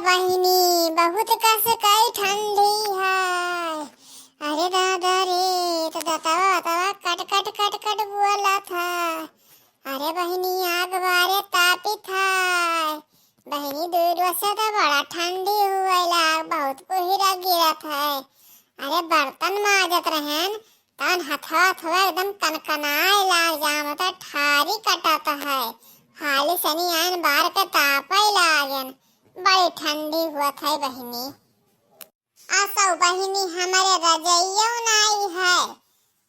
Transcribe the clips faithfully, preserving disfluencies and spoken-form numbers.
बहिनी, बहुत कस कई ठंडी है। अरे दादा रे, तो दतवा, दतवा कट, कट, कट, कट बोलत है। अरे बहिनी, आग बारे तापित है। बहिनी, दुइ रोज से तो बड़ा ठंडी हुए लाग, बहुत कुहिरा गिरत है। अरे बर्तन माजत रहेन, तन हथवा, हथवा एकदम कनकनाए लाग जाम, तो ठारी कटत है। हाली सनी आयन बार के तापे लागेन, बड़ी ठंडी हुअत है बहिनी। असौ बहिनी हमरे रजइयो नाई है,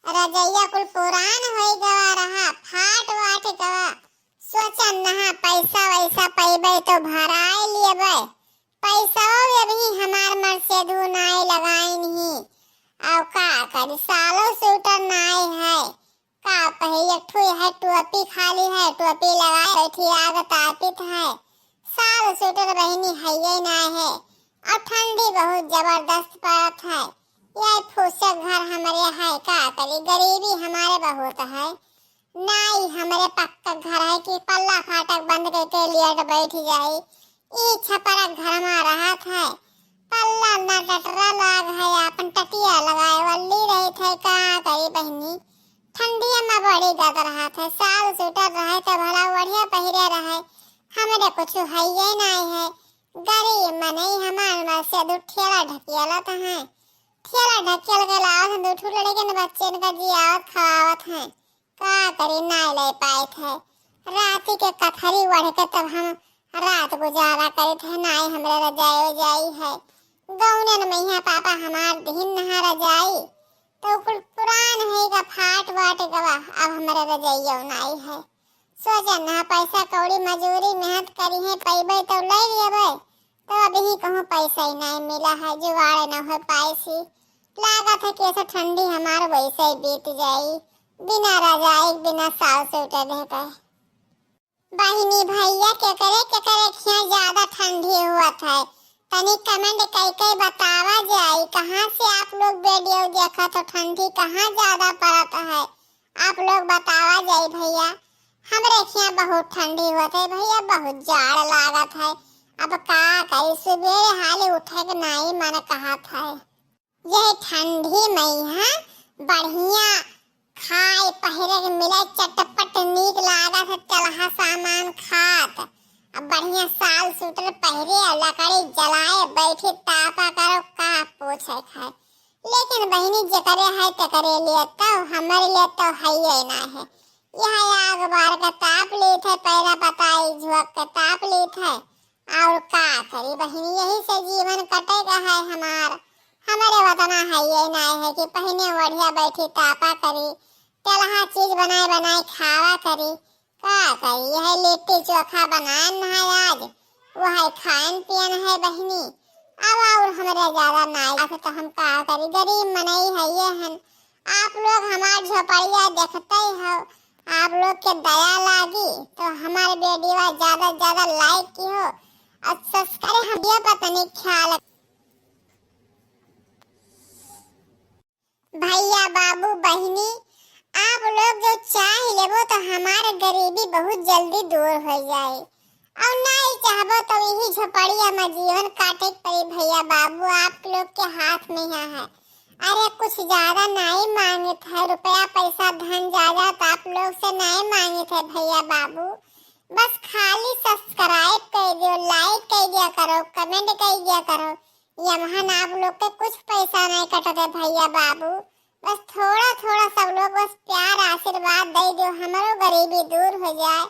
रजइया कुल पुरान होई गवा रहा, फाट वाट गवा। सोचन नहा पैसा वैसा पैबे तो भराए लेबे, पैसा अभी हमार मर्सेधू नाई लगाइन ही। और का करी, सालो स्वेटर नाई है, का पही, एक ठो है टोपी खाली है, टोपी लगाए बैठी आग तापित है। साल स्वेटर बहिनी हइये ना है, और ठंडी बहुत जबरदस्त पड़त है। यह फूसक घर हमरे है, का करी, गरीबी हमारे बहुत है। नाई हमरे पक्का घर है कि पल्ला फाटक बंद करके लेट बैठ जाई। ई छपरा घर मा रहत है, पल्ला ना टटरा लाग है, आपन टटिया लगाए वाली रहित है, का करी बहिनी। ठंडिया मा बड़ी गदर हाथ है, साल स्वेटर रहे तो भला बढ़िया पहिरे रहे, हमरे कुछ हइये नाई है। गरीब मनई हमार मर्सेधू ठेला ढकेलत हैं, ठेला ढकेल के लावत हैं, दू ठो लड़कन बच्चन का जियावत खवावत हैं, का करी नाई ले पाइत है। राती के कथरी ओढ़ के तब हम रात गुजारा करित है, नाई हमरे रजाई उजाई है। गौनन मइहाँ पापा हमार दिहिन नहा रजाई, तो कुल पुरान है गा, फाट वाट गवा, अब हमरे रजाइयो नाई है। सोचन नहा पैसा कौड़ी मजूरी मेहनत करी है, पइबे तो ले लेबे, तो अभी कहूँ पैसा ही नाई मिला है, जुगाड़ न हो पाइसी। लागत है कि ऐसा ठंडी हमार वैसे ही बीत जाई, बिना रजाई, बिना साल स्वेटर रहते। बहिनी भइया, केकरे केकरे खियाँ ज्यादा ठंडी हुअत है, तनी comment कई कई बतावा जाई। कहाँ से आप लोग video देखत हो, ठंडी कहाँ ज्यादा पड़त है, आप लोग बतावा जाई भइया। हमरे खियाँ बहुत ठंडी हुअत है भइया, बहुत जाड़ लागत है। अब का करी, सुबेरे हाली उठे के नाई मन कहत है। यह ठंडी मइहाँ बढ़िया खाए पहिरे के मिले, चटपट नीक लागत है, तेलहा सामान खात। अब बढ़िया साल स्वेटर पहिरे, लकड़ी जलाए, बैठी तापा करो, का पूछे खाए। लेकिन बहिनी, जेकरे है तेकरे लिए तो, हमरे लिए तो हइये ना है। यह आग बार के ताप लेत है, पैरा पताई झुक के ताप लेत है। और का करी बहिनी, यही से जीवन कटे का है हमार। हमरे वतना हइये नाई है कि पहिने ओढ़िया बैठी तापा करी, तेलहा चीज बनाए बनाए खावा करी। का करी, यह लिट्टी चोखा बनाएन है आज, वह खाएन पियन है बहिनी। अब और हमरे ज्यादा नाई आथे तो हम का करी, गरीब मनई हइये हन। आप लोग हमार झोपड़िया देखते हो, आप लोग के दया लागी तो हमार video ज्यादा से ज्यादा like किहो और subscribe हम दियो पर तनी ख्याल। भइया बाबू बहिनी, आप लोग जो चाह लेबो तो हमार गरीबी बहुत जल्दी दूर हो जाए, और नाई चाहबो तो यही झोपड़िया मा जीवन काटे के पड़ी। भइया बाबू, आप लोग के हाथ में यहाँ है। अरे कुछ ज्यादा नाई मांगित है, रुपया पैसा धन जायदाद आप लोग से नाई मांगित है भइया बाबू, बस खाली subscribe कर दियो, like कर दिया करो, comment कर दिया करो। यमहन आप लोग के कुछ पैसा नहीं कटत है भइया बाबू, बस थोड़ा थोड़ा सब लोग बस प्यार आशीर्वाद दे दियो, हमरो गरीबी दूर हो जाए।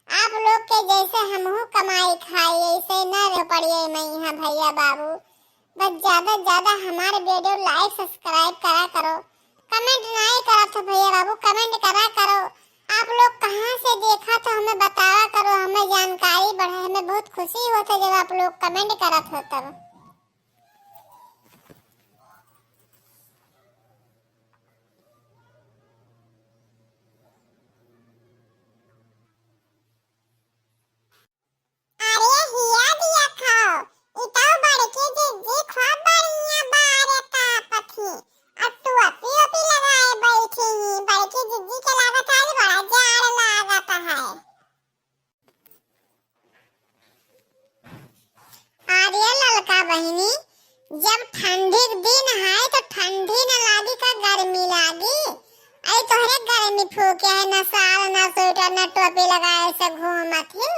आप लोग के जैसे हमहू कमाई खाई, ऐसे न रह पड़िए मैं यहाँ भइया बाबू। बस ज्यादा से ज्यादा हमारे video like subscribe करा करो, comment नहीं करा तो भइया बाबू comment करा करो। आप लोग कहाँ से देखा तो हमें बतावा करो, हमें जानकारी बढ़े, हमें बहुत खुशी होत है जब आप लोग comment करत हो तब। अरे हिया दिया खाओ, ई तो बड़की जिज्जी खूब बढ़िया बारे तापत ही। अब टोपी ओपी लगाए बैठी ही, बड़की जिज्जी के लागत आज बड़ा जाड़ लागत है। आर्यन बहिनी, जब ठंडी के दिन है तो ठंडी न लागी का गर्मी लागी? आई तोहरे गर्मी फूके है, ना साल, ना स्वेटर, ना टोपी लगाए से घूमत ही।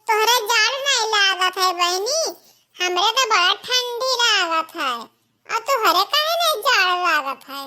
तोहरे जाड़ नहीं लागत है बहिनी, हमरे तो बड़ा ठंडी लागत है। और तोहरे काहे नहीं जाड़ लागत है?